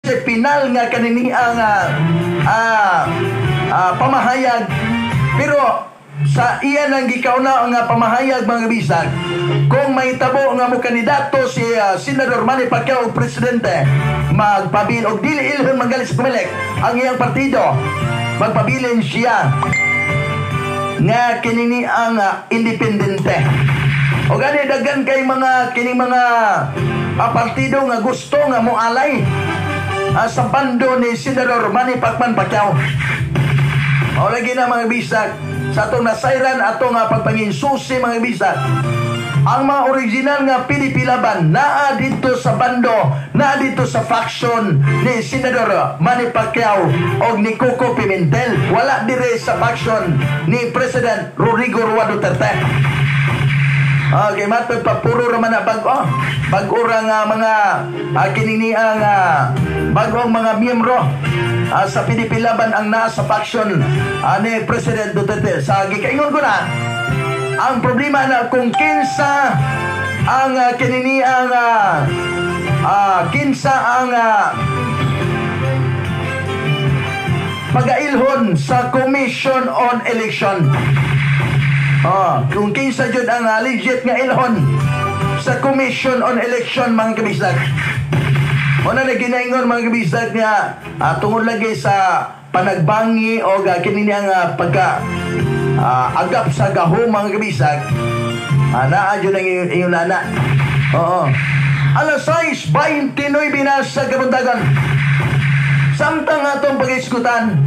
Pinal nga kanini ang pamahayag, pero sa iyan ang gikauna nga pamahayag, mga bisag, kung may tabo nga mo kandidato si Senador Manny Pacquiao og presidente, magpabil og dili ilhon manggalit sa Comelec ang iyang partido, magpabilin siya nga kinini ang independente. O gani daghan kay mga kining mga partido nga gusto nga moalay sa bando ni Senador Manny Pacman Pacquiao. O lagi na, mga bisag, sa atong nasayran, atong pagpanginsusi, mga bisag, ang mga original nga PDP Laban naa dito sa bando, naa dito sa faction ni Senador Manny Pacquiao og ni Coco Pimentel, wala dire sa faction ni President Rodrigo Roa Duterte. Okay, matod pa puro ra man na bag-o. Bag-o ra nga mga kinini ang bag-ong mga miyembro sa PDP Laban ang naa sa faction ni President Duterte. Sa gikaingon ko na, ang problema na kung kinsa ang kinini ang kinsa ang pagailhon sa Commission on Election. Oh, kung kinsa jud ang legit nga ilhon sa Commission on Election, mga kabisag. Muna na ginaingon, mga kabisag, nga tungod lagi sa panagbangi o kini nga pagka agap sa gahom, mga kabisag, naa jud ang iyong nana. Oo. Alas 6:29 na sa kabuntagon. Samtang atong pag-iskutan,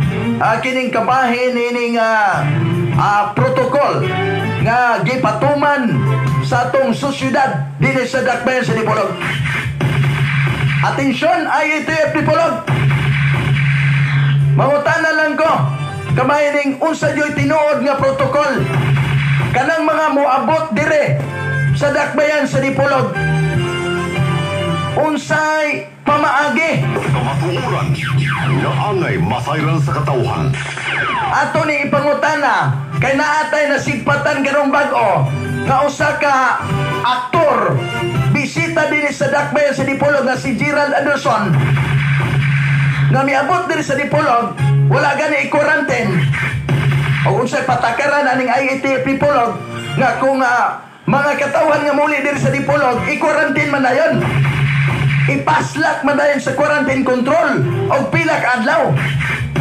kining kabahin ining protocol nga gipatuman sa atong sosyedad dinhi sa Dakbayan sa Dipolog. Atensyon, IATF Dipolog. Mangutana lang ko, kamay ning unsa joy tinuod nga protocol kanang mga moabot dire sa Dakbayan sa Dipolog. Unsay pamaagi? Kamatuoran nga angay masayran sa katawhan. Ato ni ipangutana kay naatay nasigpatan karong bag-o nga usa ka aktor bisita dinhi sa Dakbayan sa Dipolog nga si Gerald Anderson nga miabot diri sa Dipolog, wala gani i-quarantine. O unsay patakaran aning IATF Dipolog nga kung mga katawhan nga muli diri sa Dipolog, i-quarantine man dayon, ipaslak man dayon sa quarantine control og pila ka adlaw?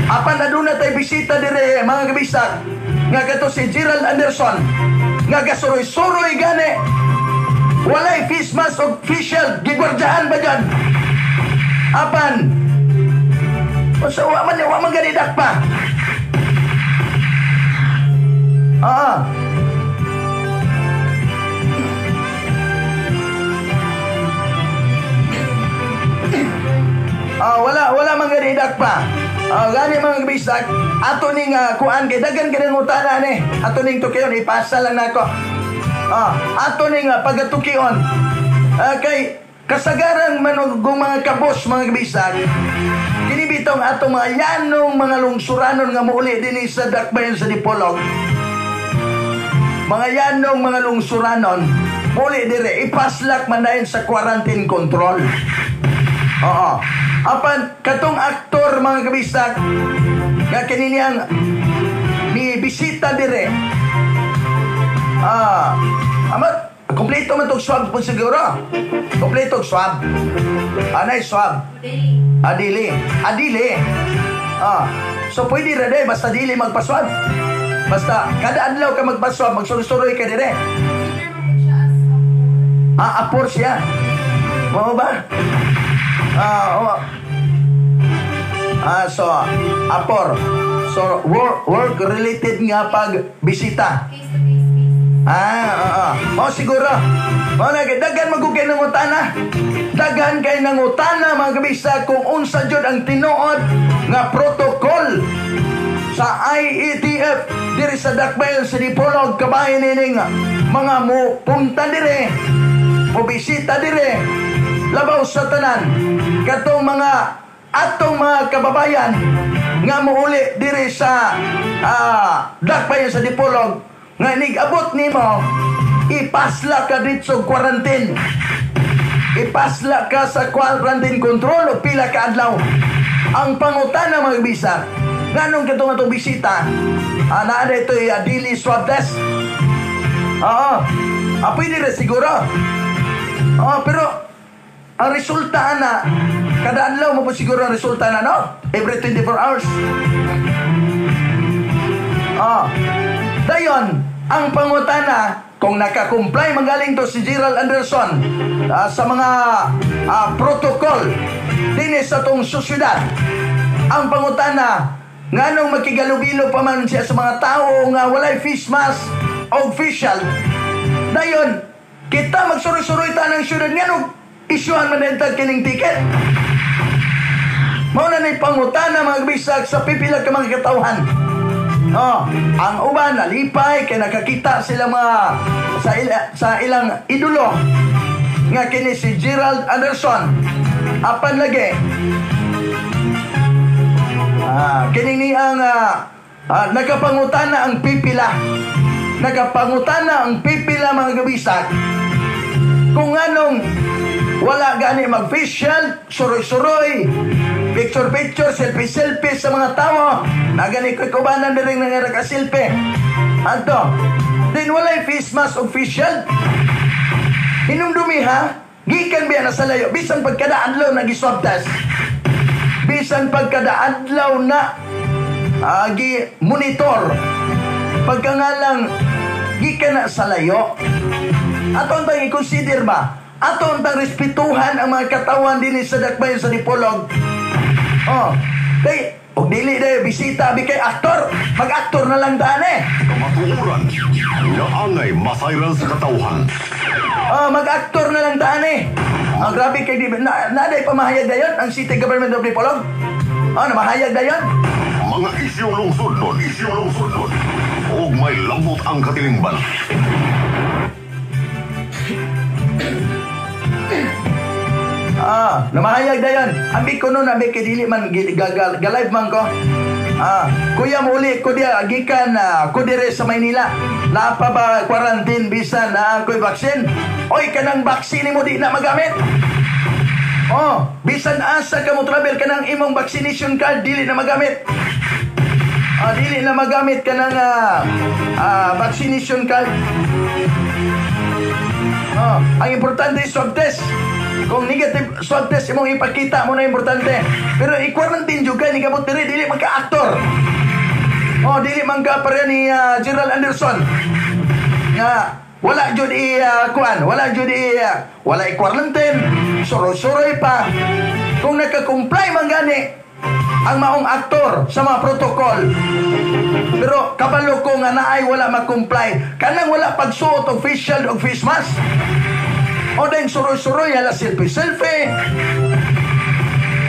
Apan aduna tay bisita dire, mga kabisag, nga kato si Gerald Anderson nga gasuroy-suroy gani, walay face mask og face shield, gigwardyahan ba dyan? Apan unsa, wa man gani dakpa. Wala man gani dakpa. Gani, mga kabisag, ato ning kuan kay daghan kay nangutana ni. Ato ning tukion, ipasa lang nako. Ato ning pagatukion. Kay kasagaran manugong mga kabos, mga kabisag, kini bitong atong mga yanong mga lungsuranon nga muuli dinhi sa Dakbayan sa Dipolog. Mga yanong mga lungsuranon muli dire, ipaslak man dayon sa quarantine control. Oo. Apan katong aktor, mga kabisag, nga kini niyang ni bisita dire. Amat kompleto man tong swab po siguro. Kompleto og swab. Anay swab. Adili. Adili. So pwede ra day basta dili magpaswab. Basta kada adlaw ka magpaswab, magsuroy-suroy ka dire. Apor siya. Mao ba? Oo. So apor. So work related nga pagbisita. Case to case basis. Oo. Mao siguro. Mao na kay daghan magud kay nangutana. Daghan kay nangutana, mga kabisa, kung unsa jud ang tinuod nga protocol sa IATF diri sa Dakbayan sa Dipolog kabahin ining mga mo punta dire, mo bisita dire, labaw sa tanan katong mga atong mga kababayan nga muuli diri sa Dakbayan sa Dipolog nga nig-abot nimo, ipasla ka dito quarantine. Ipasla ka sa quarantine control o pila ka adlaw. Ang pangutana, mga bisag, nganong katong atong bisita, naa na ito'y dili swab test. Oo. Pwede rin siguro. Oo, pero ang resulta na, kada adlaw mo po siguro ang resulta na, no? Every 24 hours. Oh. Dayon, ang pangutana, kung nakakomply magaling to si Gerald Anderson sa mga protocol dinhi sa tong sosyedad, ang pangutana, nganong makigalubilo pa man siya sa mga tao nga walay face mask o facial? Dayon, kita magsuroy-suroy ta ng syudad, nganong isyuhan man din kining ticket? Mao na ni pangutana, mga bisag, sa pipila ka mga katawhan. Oh, ang uban nalipay kay nakakita sila mga sa ilang idolo nga kini si Gerald Anderson. Apan lagi kini ni ang nagapangutana ang pipila. Nagapangutana ang pipila, mga kabisag, kung anong wala gani mag-facial, suroy-suroy, picture-picture, selfie-selfie sa mga tao. Nagani ko'y kubanan na rin nga naka-selfie. Anto, din walay face mask o facial. Hinumdumi ha, gikan biya na sa layo, bisan pagkada adlaw na gi-swab test. Bisan pagkada adlaw na gi-monitor. Pagkangalang gikan na sa layo. Ato ang tang i-consider ba? Ato ang tang respetuhan ang mga katawan dinhi sa Dakbayan sa Dipolog. Oh, kay og dili dayo bisita abi kay aktor, mag-aktor na lang daan eh. Kamatuoran nga angay masayran sa katawhan. Oh, mag-aktor na lang daan eh. Ah, grabe kay di na, na pamahayag dayon ang City Government of Dipolog. Oh, namahayag dayon. Mga isyong lungsodnon, isyong lungsodnon. Og may lambot ang katilingban. Namahayag dayon. Abi ko nun, abi kay dili man ga-live man ko. Kuya, muli ko diya gikan ko dire sa Maynila. Napa ba quarantine bisan na ako'y vaccine? Oy, kanang vaccine mo di na magamit. Oh, bisan asa ka mo travel, kanang imong vaccination card dili na magamit. Dili na magamit kanang vaccination card. Oh, ang importante is swab test. Kung negative swab test imong ipakita mo na importante. Pero i-quarantine jud ka ni kabot diri, dili man ka aktor. Oh, dili man ka pare ni Gerald Anderson. Nga wala jud i kuan, wala jud i wala i-quarantine, suroy-suroy pa. Kung naka-comply man gani ang maong aktor sa mga protocol. Pero kabalo ko nga naay wala mag-comply. Kanang wala pagsuot og face shield og face mask. O din suroy-suroy, hala selfie-selfie.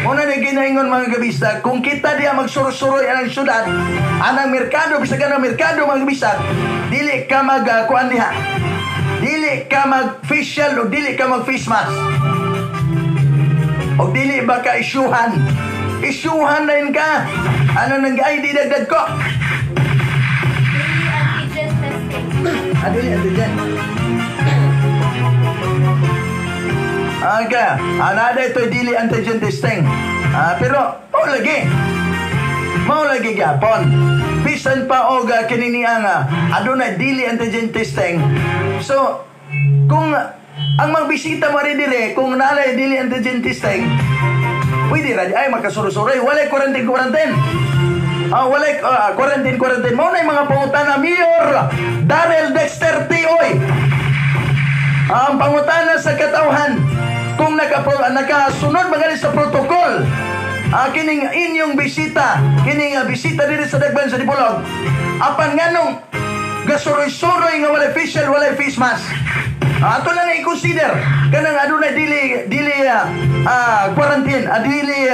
Muna ni ginaingon, mga kabisa, kung kita diya magsuroy-suroy anang syudad, anang merkado, bisag anang merkado, mga kabisa, dili ka mag kuan diha. Dili ka mag face shield o dili ka mag face mask. O dili ba ka isyuhan? Isyuhan na yun ka. Ano nang ID dagdag ko? Daily antigen testing. Dili antigen. Okay, anada ito dili antigen testing. Pero mao lagi. Mao lagi gyapon. Bisan pa og kini niya nga aduna dili antigen testing. So kung ang mga bisita mo rin dire, kung naalay dili antigen testing, pwede ra ay makasuro-suroy, walay quarantine quarantine. Walay quarantine quarantine. Mao na yung mga pangutana, Mayor Darrell Dexter T. Oy. Ang pangutana sa katawhan, kung nakasunod magali sa protocol, kining inyong bisita, kining bisita diri sa Dakbayan sa Dipolog, apan nganong gasuroy-suroy nga walay facial, walay face mask. Ato lang i-consider kanang adunay dili quarantine, dili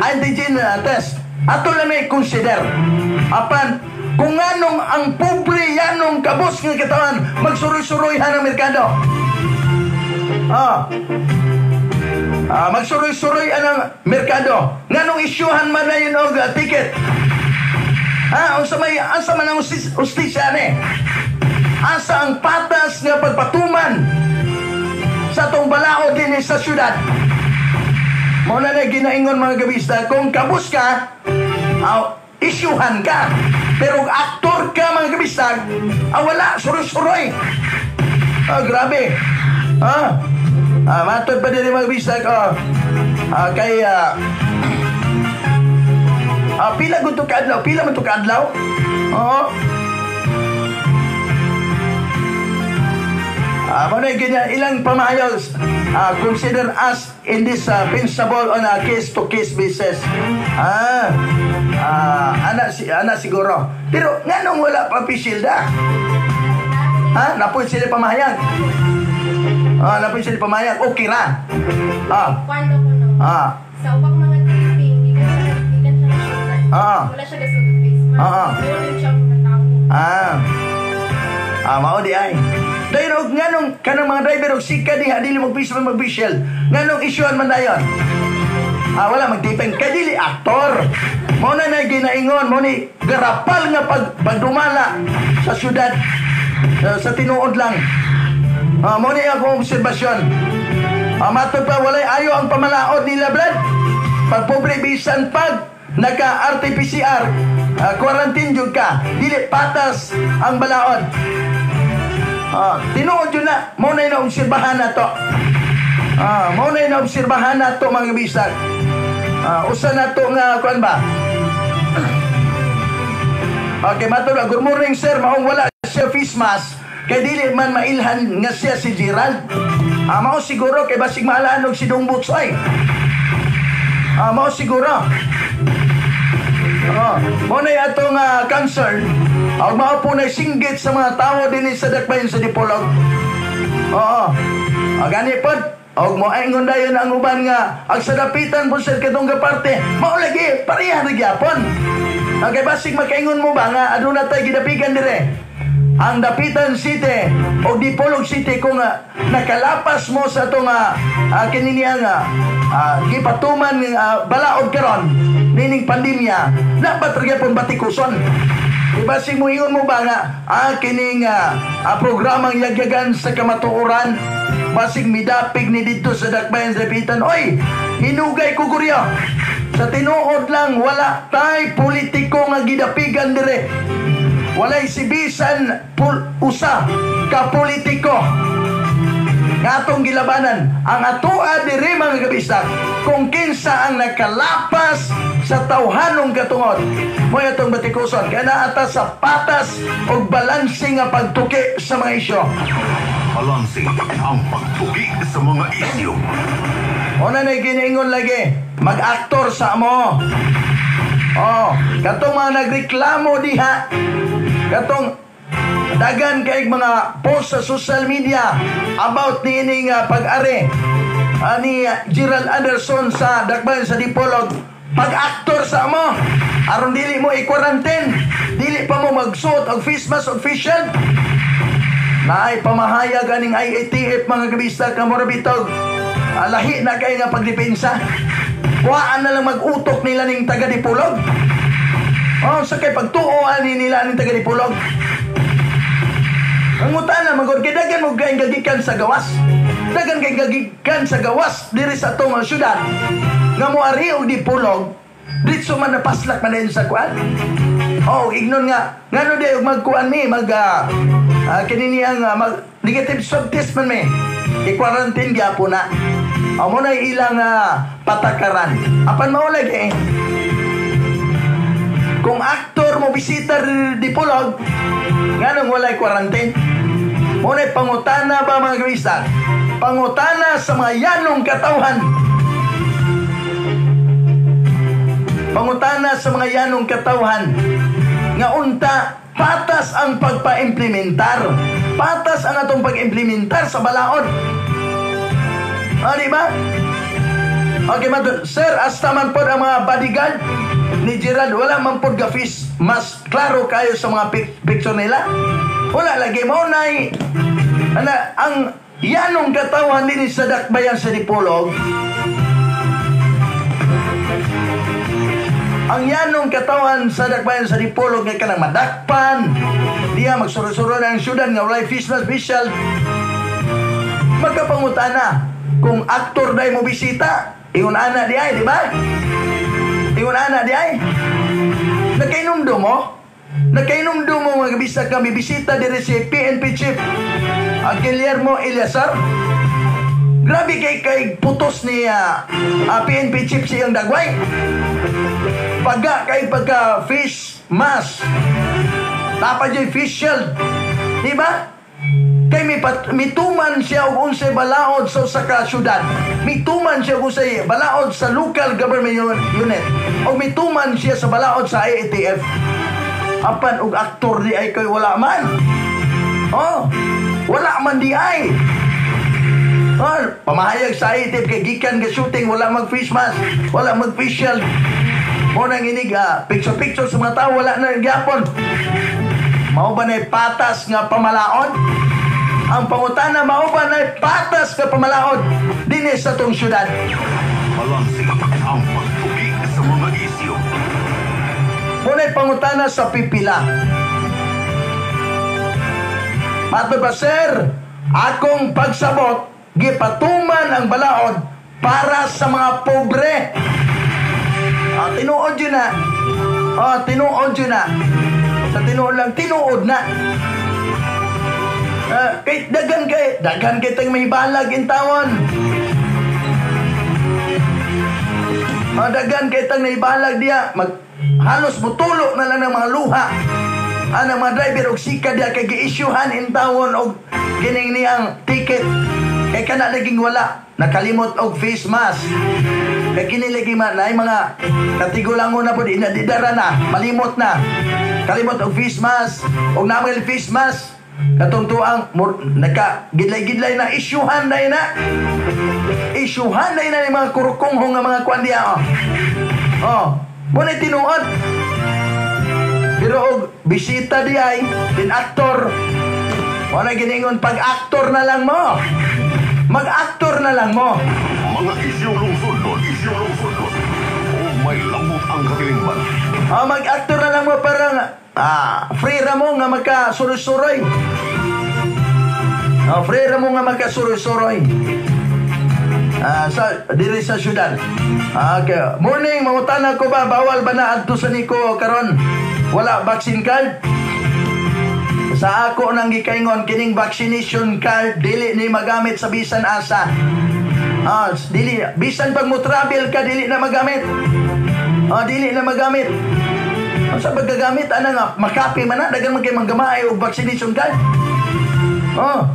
antigen test. Ato lang i-consider. Apan kung nganong ang pobre yanong kabos nga katawan magsuroy-suroy ha ng merkado. Magsuroy-suroy anang merkado. Nganong isyuhan man na yun og ticket? Unsa may asa man ang ustisya ni? Asa ang patas nga pagpatuman sa atong balaod dinhi sa syudad. Mao na na ginaingon, mga kabista, kung kabus ka, aw, isyuhan ka. Pero kung aktor ka, mga kabista, ah, wala, suroy-suroy. Ah, grabe. Ah, matod pa din, mga kabista, oh. Ah, kay, pila gud to kaadlaw? Pila man to kaadlaw? Oo. Mao na ganyan, ilang pamahayag, consider us in this principle on a case-to-case basis. Ana siguro. Pero nganong wala pa pisilda? Ha? Napoy sila pamahayag. Napoy sila pamahayag. Okay ra. Kwento ko, no. Sa ubang mga taping, gikan siya nasugat. Wala siya gasugat face mask. Doon siya mga tao. Mao di ay. Dahil og nganong kanang mga driver og sika diha dili mag-face mask, mag-face shield. Nganong isyuhan man dayon? Wala magtipeng kay dili aktor. Mao na nay ginaingon, mao ni garapal nga pagdumala sa syudad, sa tinuod lang. Mao ni akong obserbasyon. Matod pa walay ayo ang pamalaod nila, Brad. Pag pobre bisan pag naka RT-PCR, quarantine jud ka, dili patas ang balaod. Tinuod yun na, mao na naobserbahan na to. Mao na naobserbahan na to, mga bisag. Usa na to nga kuan ba? Okay, matod, good morning sir, maong wala siya face mask kay dili man mailhan nga siya si Gerald. Mao siguro kay basig maalaan og si Dong Butsoy. Mao siguro. Mao na atong concern. Og mao po na singgit sa mga tawo dinhi sa Dakbayan sa Dipolog. Oo. Gani pod, og mo ingon dayon ang uban nga ag sa dapitan po sir kadtong parte, mao lagi pareha ra gyapon. Kay basig makaingon mo ba nga aduna tay gidapigan dire. Ang Dapitan City o Dipolog City kung nakalapas mo sa atong kini niya nga gipatuman balaod karon nining pandemya, dapat ra gyapon batikuson. Diba si muingon mo ba nga kining programang yagyagan sa kamatuoran basig midapig ni didto sa Dakbayan sa Dapitan, oy hinugay ko guryo. Sa tinuod lang wala tay politiko nga gidapigan dire. Walay sibisan usa ka politiko nga atong gilabanan. Ang atoa diri, mga kabistak, kung kinsa ang nakalapas sa tawhanong katungod, mo'y atong batikuson. Kaya naata sa patas og balanse nga pagtuki sa mga isyo. Balanse ang pagtuki sa mga isyo. Una na giniingon lagi, mag-aktor sa mo. Oh, katong mga nagreklamo diha, katong dagan kay mga post sa social media about niining pag-ari ni Gerald Anderson sa Dakbayan sa Dipolog, pag-aktor sa mo aron dili mo i-quarantine, dili pa mo magsuot og face mask og face shield. Naay pamahayag aning IATF, mga kabista, kamura bitog lahi na kay nga pagdepensa. Kuhaan na lang mag-utok nila ning taga Dipolog. Oh, sa kay pagtuo ani nila ning taga Dipolog. Ang utan na magod kay dagan mo kay gagikan sa gawas. Dagan kay gagikan sa gawas diri sa atong syudad. Nga moari og Dipolog, ditso man napaslak man din sa kuan. Oh, ignon nga ngano di og magkuan mi mag kini niyang mag negative swab test man mi. I-quarantine gyapon na. Amo na ilang patakaran. Apan mao lagi kung aktor mo bisita Dipolog, nganong walay quarantine? Mo na pangutana ba, mga kabista? Pangutana sa mga yanong katawhan. Pangutana sa mga yanong katawhan nga unta patas ang pagpa-implementar. Patas ang atong pag-implementar sa balaod. Di ba? Okay, sir, hasta man pod ang mga bodyguard ni Gerald, wala man pod ga face mas klaro kayo sa mga picture nila. Wala lagi mo nay ana ang yanong katawan dinhi sa Dakbayan sa Dipolog. Ang yanong katawan sa Dakbayan sa Dipolog nga kanang madakpan. Diya magsurusuro ang syudad nga walay face mask, face shield. Magkapangutana kung aktor dai mo bisita, ingon ana di ay, di ba? Ingon ana di ay. Nakainumdum mo? Nakainumdum mo mga bisag kami bisita diri si PNP Chief Guillermo Eleazar? Grabe kay putos ni PNP Chief siyang dagway. Baga kay pagka face mask. Dapat yung face shield. Di ba? Kay mituman siya og unsay balaod sa usa ka syudad. Mituman siya og unsay balaod sa local government unit. O mituman siya sa balaod sa IATF. Apan og aktor di ay kay wala man. Oh, wala man di ay. Oh, pamahayag sa IATF kay gikan ga shooting wala mag face mask, wala mag face shield. Mo nang inig picture-picture sa mga tao wala na gyapon. Mao ba nay patas nga pamalaod? Ang pangutana, mao ba nay patas nga pamalaod dinhi sa atong syudad? Balanse ang pagtuki sa mga isyu. Muna'y pangutana sa pipila. Matod ba, sir? Akong pagsabot, gipatuman ang balaod para sa mga pobre. Tinuod yun na. Tinuod yun na. Sa tinuod lang, tinuod na. Kay daghan kay tayong may balag in tawon. Daghan kay tang naibalag diya, halos mutulo na lang ng mga luha. Ang mga driver og sika diya kay gi-issuehan in tawon og kining niyang ticket. Kay kana laging wala, nakalimot og face mask. Kay kini lagi man ay mga katigulangon na pud inadidara na, malimot na. Kalimot og face mask, og namel face mask. Katong tuang naka gidlay-gidlay na isyuhan na ina. Isyuhan na ina ni mga kurukonghong nga mga kwan diya. Oh, mo na tinuod. Pero og bisita di ay din aktor. Mo na giningon pag-aktor na lang mo. Mag-aktor na lang mo. Mga isyong lungsod, isyong lungsod. O may lamot ang katilingban. Mag-aktor na lang mo parang free ra mo nga makasuroy-suroy. Free ra mo nga makasuroy-suroy. Sa diri sa syudad. Okay. Morning, mangutana ko ba bawal ba na adto sa niko karon? Wala vaccine card? Sa ako nang gikaingon kining vaccination card dili ni magamit sa bisan asa. Dili bisan pag mo travel ka dili na magamit. Dili na magamit. Sa paggagamit ana nga makapi man na dagan man kay manggamaay og vaccination card.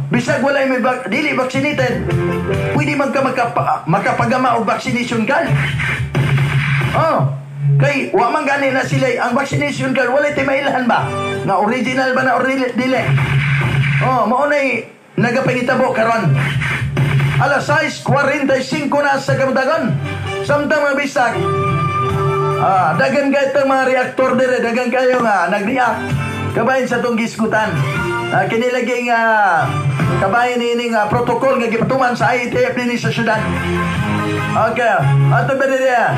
Bisag walay may dili vaccinated, pwede man ka makapagama og vaccination card. Kay wa man gani na sila ang vaccination card walay tay mailhan ba? Nga original ba na or dili? Mao nay nagapangitabo karon. Alas 6:45 na sa kabutagon. Samtang mga bisag, dagan kayo itong mga reaktor dire, dagan kayo nga nag-react kabahin sa itong gisgutan. Kinilaging kabahin ini nga protocol nga gipatuman sa IATF dinhi sa syudad. Okay, ato ba dire?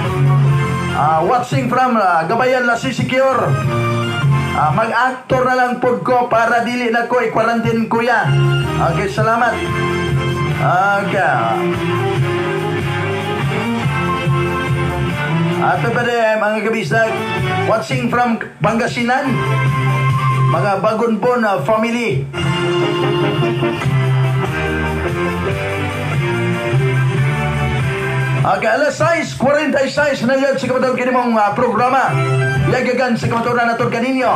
Watching from Gabayan La Secure. Mag-actor na lang pod ko para dili na ko i-quarantine kuya. Okay, salamat. Okay. Ato pa rin, mga kabisag, watching from Pangasinan, mga Bagunbon family. Okay, alas 6:46 na yun sa kamatawag kini mong programa. Yagagan sa kamaturan na ito kaninyo.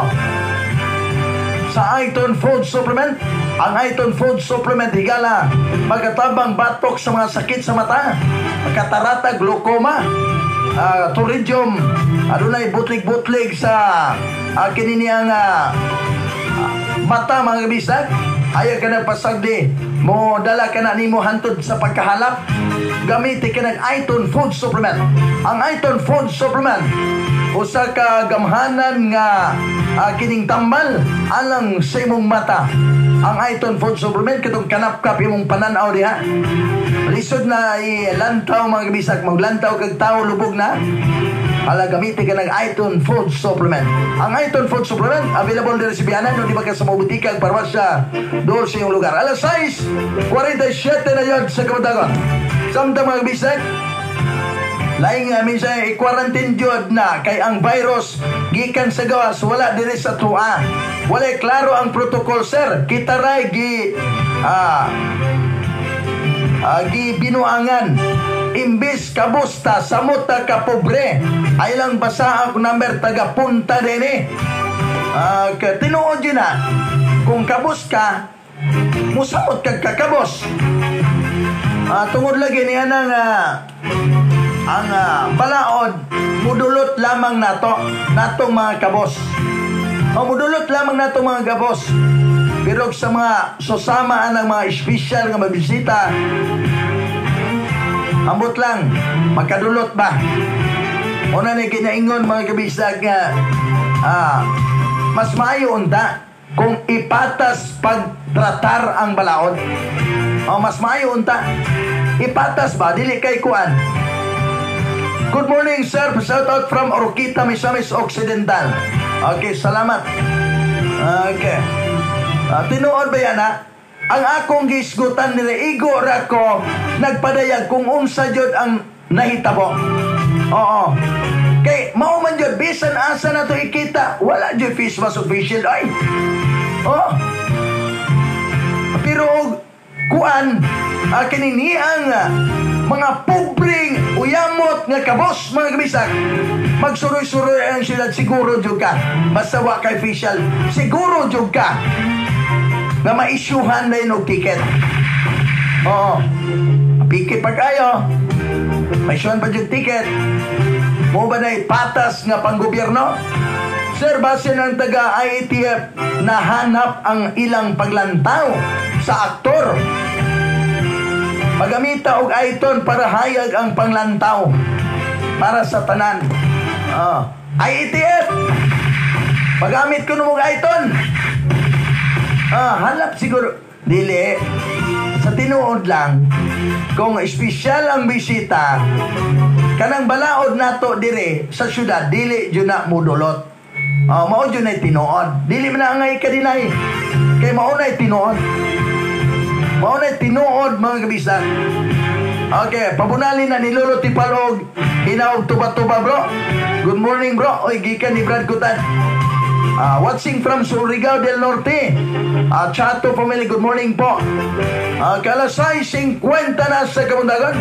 Sa Iton Food Supplement, ang Iton Food Supplement higala, magatabang batok sa mga sakit sa mata, katarata, glaucoma, turidium, adunay butlig-butlig sa kininiang mata mga kabisag. Ayaw ka na pasagdi, mo dala ka na nimo hantod sa pagkahalap. Gamiti ka ng Iton Food Supplement. Ang Iton Food Supplement usa ka gamhanan nga kining tambal alang sa imong mata. Ang Iton Food Supplement katong kanapkap imong panan-aw diha. Lisod na ilantaw mga kabisag, maglantaw kag tawo lubog na. Hala, gamiti ka ng Iton Food Supplement. Ang Iton Food Supplement, available diri sa Bianan, no, di ba ka sa mga butika, parmasya, doon sa iyong lugar. Alas 6:47 na yun sa kabuntagon. Samtang, mga bisag, laing minsan i-quarantine jud na kay ang virus gikan sa gawas, wala diri sa tua. Wala klaro ang protocol, sir. Kita ray gi binuangan. Imbis kabusta samot ta ka pobre. Ay lang basa ang number taga punta dinhi. Ka tinuod yun na. Kung kabus ka, musamot kag kakabos. Tungod lagi niya nang ang balaod mudulot lamang nato natong mga kabos. O mudulot lamang nato mga kabos. Pero sa mga susama ang mga espesyal nga mabisita, ambot lang makadulot ba. Una ni kinaingon, mga kabisag, nga mas maayo unta kung ipatas pagtratar ang balaod. O mas maayo unta ipatas ba, dili kay kuan. Good morning, sir. Shout out from Oroquieta, Misamis Occidental. Okay, salamat. Okay. Tinuod ba yan, ha? Ang akong gisgutan nila, igo ra ko nagpadayag kung unsa jud ang nahitabo. Oo. Kay mao man jud, bisan asa na to ikita, wala jud face mask o face shield ay. Oh. Pero og kuan, kini ang mga pobreng uyamot nga kabos, mga kabisak, magsuroy-suroy ang sila, siguro jud ka basta wa kay facial, siguro jud ka nga maisyuhan na yun og ticket. Oo, piki pa kayo, maisyuhan pa jud ticket mo ba na patas nga panggobyerno. Sir, base ng taga IATF, nahanap ang ilang paglantaw sa aktor. Pagamita og iTon para hayag ang panglantaw para sa tanan. IATF! Pagamit ko og iTon. Hanap siguro. Dili. Sa tinuod lang, kung espesyal ang bisita, kanang balaod nato dire sa syudad, dili jud na mudulot. Mao jud na tinuod. Dili man na angay kadinay. Kay mao na tinuod. Mao na tinuod, mga kabisa. Okay, pabunali na ni Lolo Tipalog. Hinaog tuba-tuba, bro. Good morning, bro. Oy, gikan ni Brad Kutan. Watching from Surigao del Norte. Chato family, good morning po. Kalas 6:50 na sa kabuntagon.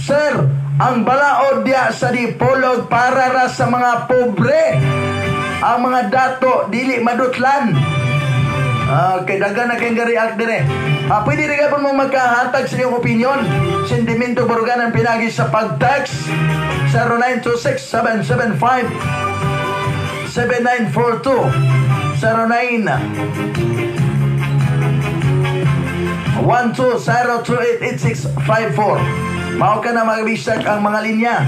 Sir, ang balaod diya sa Dipolog para ra sa mga pobre. Ang mga dato dili madutlan. Okay, daghan na kayong react dire. Pwede rin ka po mong magkahatag sa inyong opinion. Sentimento baruganan pinagi sa pag-text 0926-775-7942, 09 120288654. Mao ka na magbisag ang mga linya.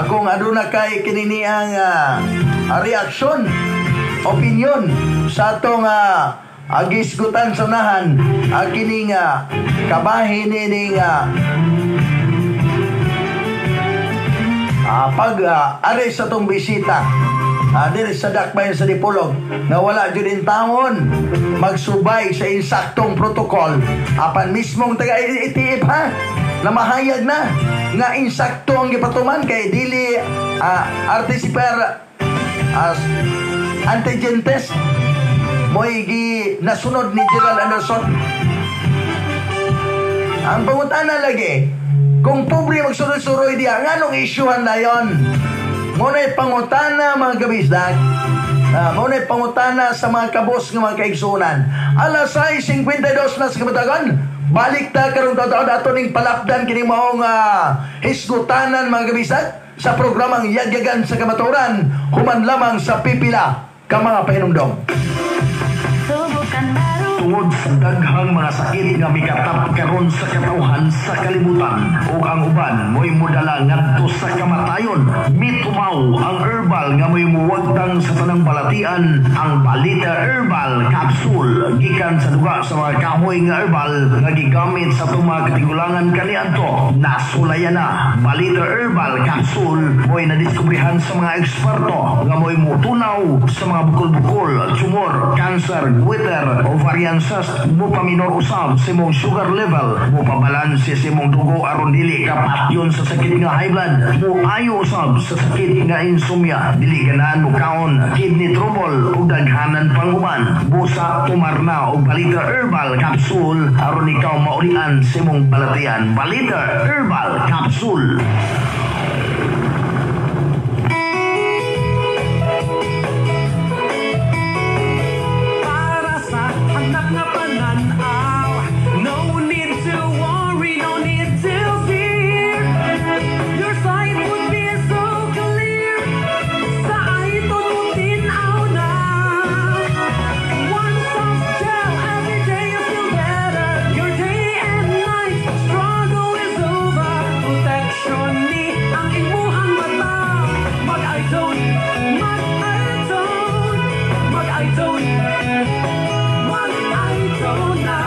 Kung aduna kay kinini ang reaksyon, opinion sa atong agisgutan sa unahan, kining kabahin nining pag ari sa atong bisita diri sa dakbayan sa Dipolog nga wala jud in taon magsubay sa insaktong protocol, apan mismong taga ITF ha na mahayag na nga insakto ang gipatuman kay dili RT-PCR as antigen test mo'y gi nasunod ni Gerald Anderson. Ang pangutana lagi, kung pobre magsuroy-suroy diya, nganong isyuhan na yon? Nguna'y pangutana, mga kabisdak. Nguna'y pangutana sa mga kabos nga mga kaigsunan. Alas 6:52 na sa kabuntagon. Balik ta karong taon ato ning palapdan kini maong hisgutanan, mga kabisdak, sa programang Yagyagan sa Kamatuoran, human lamang sa pipila ka mga pahinumdom. Subukan baru. Tungod sa daghang mga sakit nga mikatap karon sa katawhan sa kalibutan ug ang uban mo'y modala ngadto sa kamatayon, mitumaw ang herbal nga mo'y muwagtang sa tanang balatian, ang Balita Herbal Capsule, gikan sa duga sa mga kahoy nga herbal nga gigamit sa atong mga katigulangan kaniadto. Nasulayan na Balita Herbal Capsule mo'y nadiskubrihan sa mga eksperto nga mo'y mutunaw sa mga bukol-bukol, tumor, cancer, goiter, ovarian cyst, mupaminor usab sa imong sugar level, mupabalanse sa imong dugo aron dili ka patyon sa sakit nga high blood, muayo usab sa sakit nga insomnia, dili ganahan mukaon, kidney trouble ug daghanan pang uban. Busa tumarna og Balita Herbal Capsule aron ikaw maulian sa imong balatian. Balita Herbal Capsule. Para sa anak nga pananaw, no need to worry, no need to fear. Your sight would be so clear. Sa iTone mo tinaw na. One soft gel, every day you feel better. Your day and night struggle is over. Protection ni ang imuhang mata. Mag-iTone, mag-iTone, mag-iTone, mag-iTone na.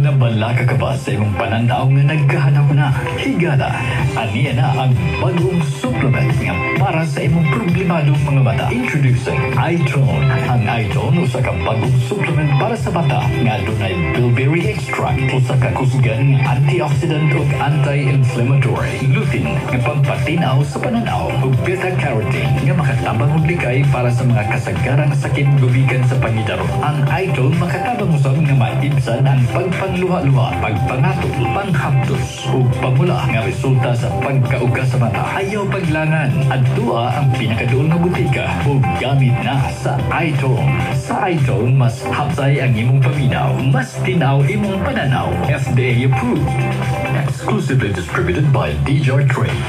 Nabalaka ka ba sa imong pananaw nga nagkahanap na? Higala, aniya na ang bagong supplement nga para sa imong problemadong mga mata. Introducing iTone. Ang iTone usa ka bagong supplement para sa mata nga adunay bilberry extract, usa ka kusgan nga antioxidant ug anti-inflammatory, lutein nga pampatinaw sa pananaw ug beta-carotene nga makatabang og likay para sa mga kasagarang sakit gumikan sa pangidaro. Ang iTone makatabang usab nga maibsan ang pagpangluha-luha, pagpangatol, panghapdos ug pamula nga resulta sa pagkauga sa mata. Ayaw paglangan, adtua ang pinakaduol nga butika ug gamit na sa iTone. Sa iTone, mas hapsay ang imong paminaw, mas tinaw imong pananaw. FDA approved. Exclusively distributed by DJR Trade.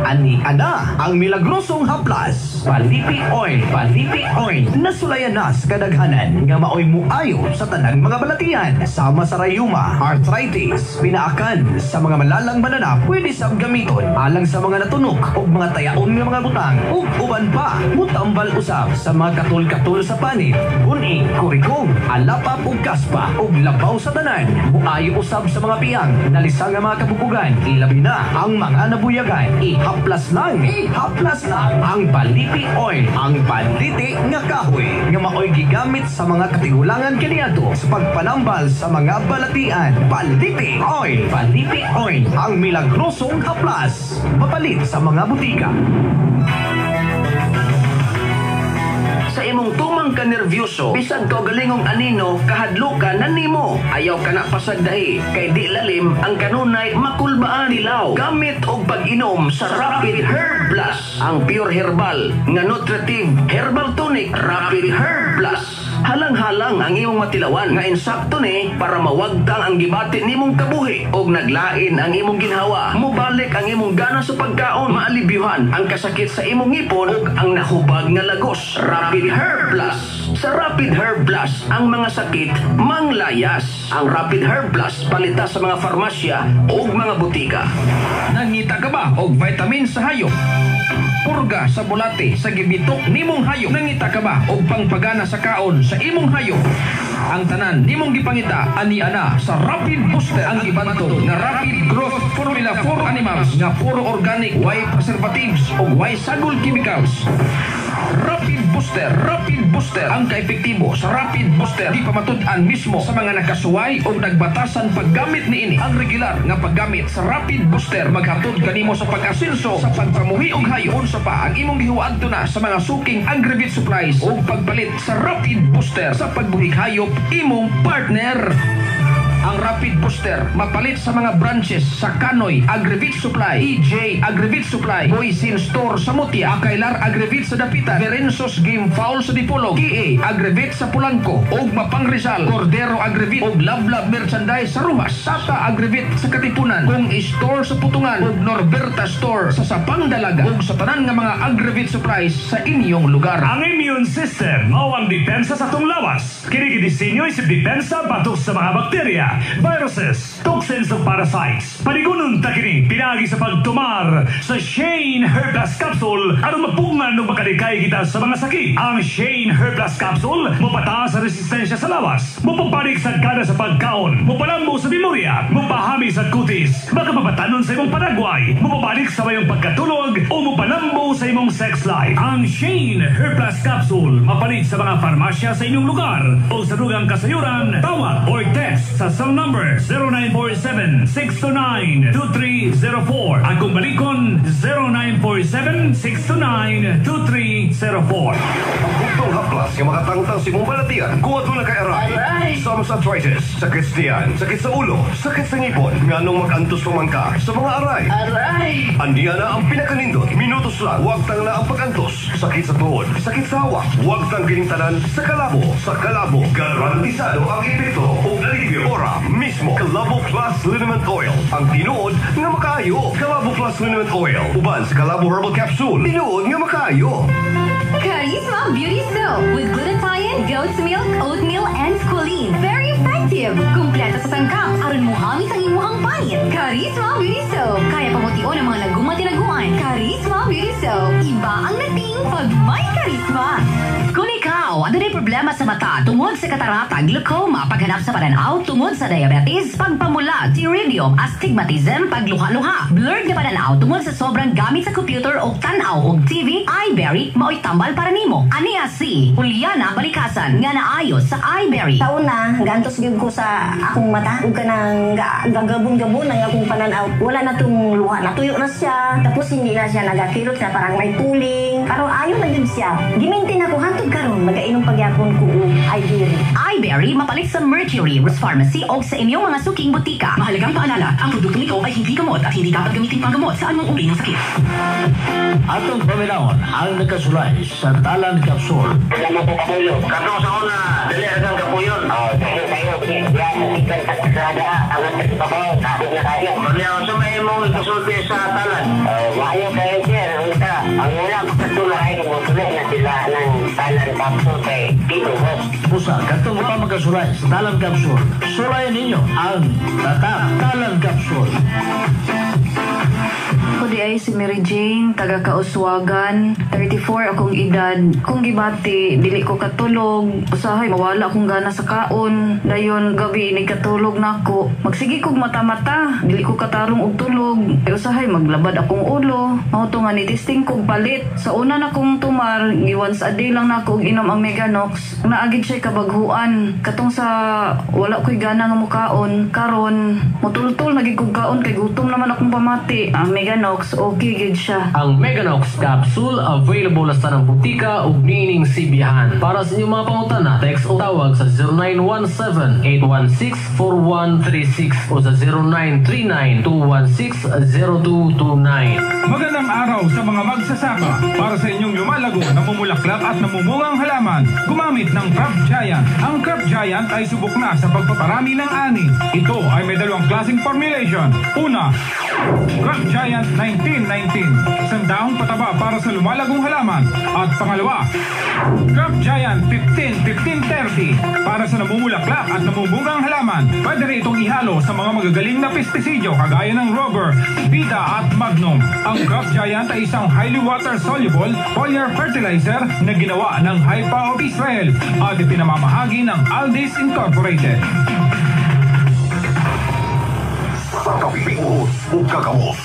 Ani ana ang milagrosong haplas, Palipi Oil, Palipi Oil. Nasulayan na sa kadaghanan nga maoy muayo sa tanang mga balatian, sama sa rayuma, arthritis, pinaakan sa mga malalang mananap, pwede sab gamiton alang sa mga natunok ug mga tayaon nga mga butang ug uban pa. Mutambal usab sa mga katul-katul sa panit, guni, kurikong, alapap ug kaspa ug labaw sa tanan. Muayo usab sa mga piyang, nalisa nga mga kabubugan, ilabi na ang mga nabuyagan. Ihaplas lang, ihaplas lang ang Palipi Oil, ang panditi nga kahoy nga maoy gigamit sa mga katigulangan kaniadto sa pagpanambal sa mga balatian. Palipi Oil, Palipi Oil, ang milagrosong haplas. Mapalit sa mga butika. Sa imong tumang ka nervyoso, bisag kaugalingong anino, kahadlukan na nimo. Ayaw ka na pasagdahi, kay di lalim ang kanunay makulbaan dilaw. Gamit og pag-inom sa Rapid Herb Plus, ang pure herbal nga nutritive herbal tonic, Rapid Herb Plus. Halang-halang ang imong matilawan nga insakto ni para mawagtang ang gibati nimong kabuhi og naglain ang imong ginhawa. Mubalik ang imong gana sa pagkaon, maalibyuhan ang kasakit sa imong ngipon ug ang nahubag nga lagos. Rapid Herb Plus. Sa Rapid Herb Plus, ang mga sakit manglayas. Ang Rapid Herb Plus palita sa mga farmasya ug mga butika. Nangita ka ba og vitamin sa hayop? Purga sa bulate sa gibitok nimong hayop. Nangita ka ba og pangpagana sa kaon sa imong hayop? Ang tanan nimong gipangita ani ana sa Rapid Booster, ang gibantog nga Rapid Growth Formula for Animals nga puro organic, way preservatives ug way sagol chemicals. Rapid Booster, Rapid Booster, ang kaepektibo sa Rapid Booster di pamatud-an mismo sa mga nakasuway o nagbatasan paggamit niini. Ang regular nga paggamit sa Rapid Booster maghatod kanimo sa pag-asenso sa pagpamuhi og hayop. Unsa pa ang imong gihuadto na sa mga suking Agrivit supplies o pagpalit sa Rapid Booster sa pagbuhig hayop imong partner. Ang Rapid Booster mapalit sa mga branches sa Kanoy Agrivit Supply, EJ Agrivit Supply, Boysin Store sa Mutia, Akailar Agrivit sa Dapitan, Verensos Game Foul sa Dipolog, KA Agrivit sa Pulanco, ug Mapang Rizal, Cordero Agrivit ug Lablab Merchandise sa Rumas, Tata Agrivit sa Katipunan, Kung Store sa Putungan ug Norberta Store sa Sapang Dalaga ug sa tanan nga mga Agrivit supplies sa inyong lugar. Ang immune system mao ang depensa sa atong lawas. Kini gidisenyo isip depensa batok sa mga bakterya, viruses, toxins ug parasites. Panigonon ta kini pinaagi sa pagtumar sa Shane Herplus Capsule aron mapugngan ug makalikay kita sa mga sakit. Ang Shane Herplus Capsule mopataas sa resistensya sa lawas, mopapanik sa gana sa pagkaon, mopalambo sa memorya, mopahami sa kutis, makapabatanon sa imong panagway, mopabalik sa mayong pagkatulog o mopalambo sa imong sex life. Ang Shane Herplus Capsule mapalit sa mga farmasya sa inyong lugar o sa dugang kasayuran, tawag or text sa cell number 0947-629-2304. At kung balikon, 0947-629-2304. Ang bugtong haplas nga makatangtang sa imong balatian kung aduna kay aray. Sama sa arthritis, sakit sa tiyan, sakit sa ulo, sakit sa ngipon, nganong mag-antos pa man ka sa mga aray. Aray! Aniya na ang pinakanindot. Minutos lang, wagtang na ang pag-antos. Sakit sa tuhod, sakit sa hawak, wagtang kining tanan sa kalabo. Sa kalabo, garantisado ang epekto ug alibyo. Ora mismo, Kalabo Plus Liniment Oil. Ang tinuod nga makaayo. Kalabo Plus Liniment Oil. Uban sa Kalabo Herbal Capsule. Tinuod nga makaayo. Charisma Beauty Soap with glutathione, goat's milk, oatmeal, and squalene. Very effective! Kumpleto sa sangkap, aron muhamit ang imuhang panit. Charisma Beauty Soap. Kaya pamution ang mga laguma tinaguan. Charisma Beauty Soap. Iba ang dating pag may charisma. Kung ikaw, adunay problema sa mata tungod sa katarata, glaucoma, paghanap sa pananaw, tungod sa diabetes, pagpamula, pterygium, astigmatism, pagluha-luha, blurred na pananaw tungod sa sobrang gamit sa computer o tan-aw og TV, iBerry, mao'y tambal para nimo. Aniya si Juliana Balikasan nga naayo sa iBerry. Sa una, gantos gyud ko sa akong mata ug kanang gagabon-gabon ang akong pananaw. Wala na tong luha, natuyo na siya. Tapos hindi na siya nagakirot na parang may tuling. Karon ayo na gyud siya. Gimintin ako hantod karon nagainom pagyapon ko og iBerry. iBerry mapalit sa Mercury, Rose Pharmacy o sa inyong mga suking butika. Mahalagang paalala, ang produktong ito ay hindi gamot at hindi dapat gamitin panggamot sa anumang uri ng sakit. Atong paminawon ang nakasulay sa Talan Capsule. Katong sa una, dali hanggang kapuyon. Oh, tayo tayo. Ya, ikan sa kasada, ang trabaho, sabi na tayo. Kanya sa may mong ikasulti sa talan. Maayo kayo sir, unta. Ang una pagkatulay, kung na sila ng talan capsule kay Tito Boss. Pusa, katong pa magkasulay sa Talan Capsule. Sulayan ninyo ang tatak Talan Capsule. Ako di ay si Mary Jane, taga Kauswagan, 34 akong edad. Kung gibati, dili ko katulog. Usahay, mawala akong gana sa kaon. Dayon, gabi, nagkatulog na ako. Magsige kog mata-mata, dili ko katarong og tulog. Ay, usahay, maglabad akong ulo. Mao to nga ni-testing kog palit. Sa una na kong tumar, gi once a day lang na ako og inom ang Meganox. Naagid siya kabaghuan. Katong sa wala ko'y gana nga mukaon, karon mutultol na gid kog kaon kay gutom naman akong pamati. Ang Meganox, okay gid siya. Ang Meganox Capsule available sa tanang butika ug niining sibihan. Para sa inyong mga pangutana, text o tawag sa 0917-816-4136 o sa 0939-216-0229. Magandang araw sa mga magsasaka. Para sa inyong lumalago, namumulaklak at namumungang halaman, gumamit ng Crop Giant. Ang Crop Giant ay subok na sa pagpaparami ng ani. Ito ay may dalawang klaseng formulation. Una, Crop Giant 1919, isang daong pataba para sa lumalagong halaman. At pangalawa, Crop Giant 15-15-30 para sa namumulaklak at namumungang halaman. Pwede rin itong ihalo sa mga magagaling na pestisidyo kagaya ng Rover, Bida at Magnum. Ang Crop Giant ay isang highly water-soluble foliar fertilizer na ginawa ng Haifa of Israel at ipinamamahagi ng Aldis Incorporated. Sa kapios ug kakamos.